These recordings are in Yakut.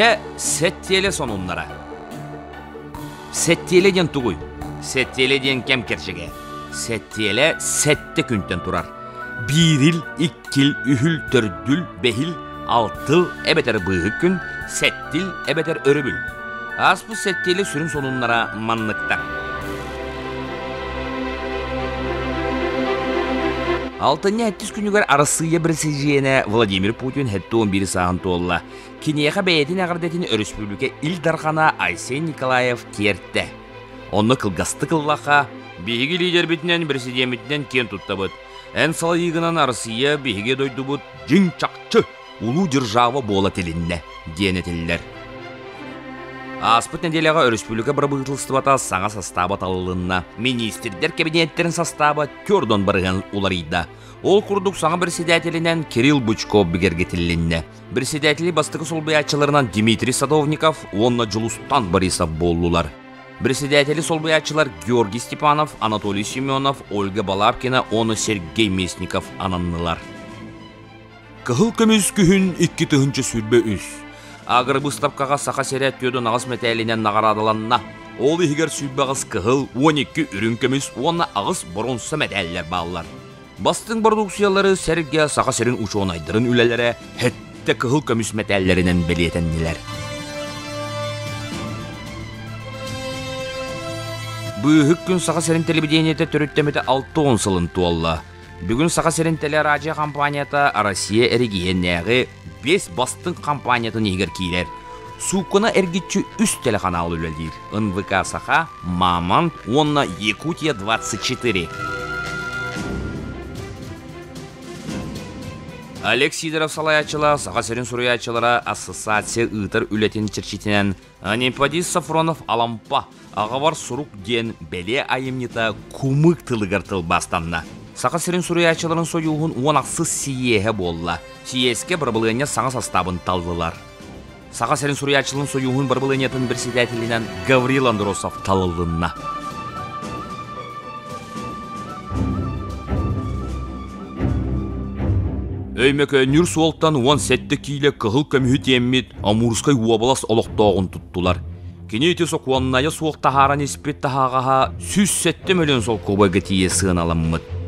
Чэ, сэттиэлэ сонуннара. Сэттиэлэ диэн тугуй? Сэттиэлэ диэн кэм кэрчигэ. Сэттиэлэ сэттэ күнтэн турар. Биирил, иккил, үһүл, төрдүл, бэһил, алтыл эбэтэр быыһык күн, сэттил эбэтэр өрөбүл. Ааспыт сэттиэлэ сүрүн сонуннара манныктар. Алтынньы сэттис күнүгэр Арассыыйа бэрэсидьиэнэ Владимир Путин 71 сааһын туолла. Киниэхэ бэйэтин эҕэрдэтин өрөспүүбүлүкэ Ил Дархана Айсен Николаев тиэртэ. Онно кылгастык ыллахха, биһиги лидербитинэн, бэрэсидьиэммитинэн киэн туттабыт. Эн салайыыгынан Арассыыйа биһиги дойдубут дьиҥ-чахчы улуу держава буола тилиннэ, диэн этиллэр. Ааспыт нэдиэлэҕэ өрөспүүбүлүкэ бырабыыталыстыбата саҥа састааба талылынна. Миниистирдэр кэбиниэттэрин састааба төрдөн барыһан уларыйда. Ол курдук саҥа председателинэн Кирилл Бычков бигэргэтилиннэ. Председатели бастакы солбуйааччыларынан Дмитрий Садовников уонна Дьулустан Борисов буоллулар. Председатели солбуйааччылар Георгий Степанов, Анатолий Семенов, Ольга Балабкина уонна Сергей Местников ананнылар. Кыһыл көмүс күһүн 2023. Агробыставкаҕа Саха сирэ 48 мэтээлинэн наҕараадаланна. Ол иһигэр 28 кыһыл, 12 үрүҥ көмүс уонна 8 боруонса мэтээллэр бааллар. Бастыҥ бородууксуйалары сэргэ Саха сирин учуонайдарын үлэлэрэ сэттэ кыһыл көмүс мэтээллэринэн бэлиэтэннилэр. Быыһык күн Саха сирин телевидениетэ төрүттэммитэ 60 сылын туолла. Бүгүн Саха сирин телерадио компанията Россия эрэгийиэннээҕи биэс бастыҥ компаниятын иһигэр киирэр. Сууккана эргиччи үс телеканал үлэлиир. НВК Саха, Мамонт уонна Якутия-24. Олег Сидоров салайааччылаах Саха сирин суруйааччылара ассоциация ыытар үлэтин чэрчитинэн Анемподист Софронов Алампа Аҕабар сурук диэн бэлиэ айымньыта кумык тылыгар тылбаастанна. Саха сирин суруйааччыларын сойууһун уон ахсыс сийиэһэ буолла. Сийиэскэ бырабылыанньа саҥа састаабын таллылар. Саха сирин суруйааччыларын сойууһун бырабылыанньатын председателинэн Гаврил Андросов талылынна. Өймөкөөннүүр суолтан 17 киилэ кыһыл көмүһү тиэммит Амурскай уобалас олохтооҕун туттулар. Кини ити сокуоннайа суох таһааран испит таһаҕаһа 107 мөлүйүөн солкуобайга тиийэ сыаналаммыт.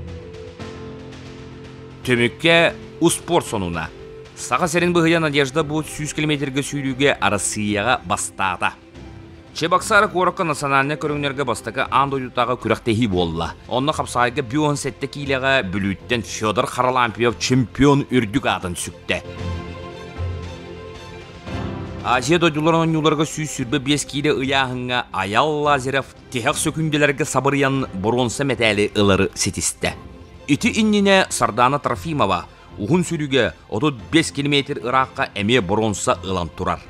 Түмүккэ успуорт сонуна. Саха сирин быһыйа Надежда Бут 100 километрга сүүрүүгэ Арассыыйаҕа бастаата. Чебоксары куоракка национальнай көрүҥнэргэ бастакы аан дойдутааҕы күрэхтэһии буолла. Онно хапсаҕайга 57 киилэҕэ Бүлүүттэн Федор Харалампьев чемпион үрдүк аатын сүктэ. Азия дойдуларын оонньууларга 125 киилэ ыйааһыҥҥа Аял Лазарев тиһэх сөкүүндэлэргэ сабырыйан боруонса мэтээли ылары ситистэ. Ити иннинэ Сардаана Трофимова уһун сүрүгэ 35 километр ыраахха эмиэ боруонса ылан турар.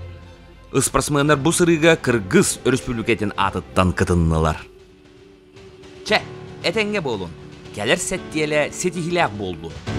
Ыспарсменнар бу сырыыга Кыргыз Өрөспүүбүлүкэтин аатыттан кытыннылар. Чэ, этэҥҥэ буолун. Кэлэр сэттиэлэ ситиһиилээх буоллун.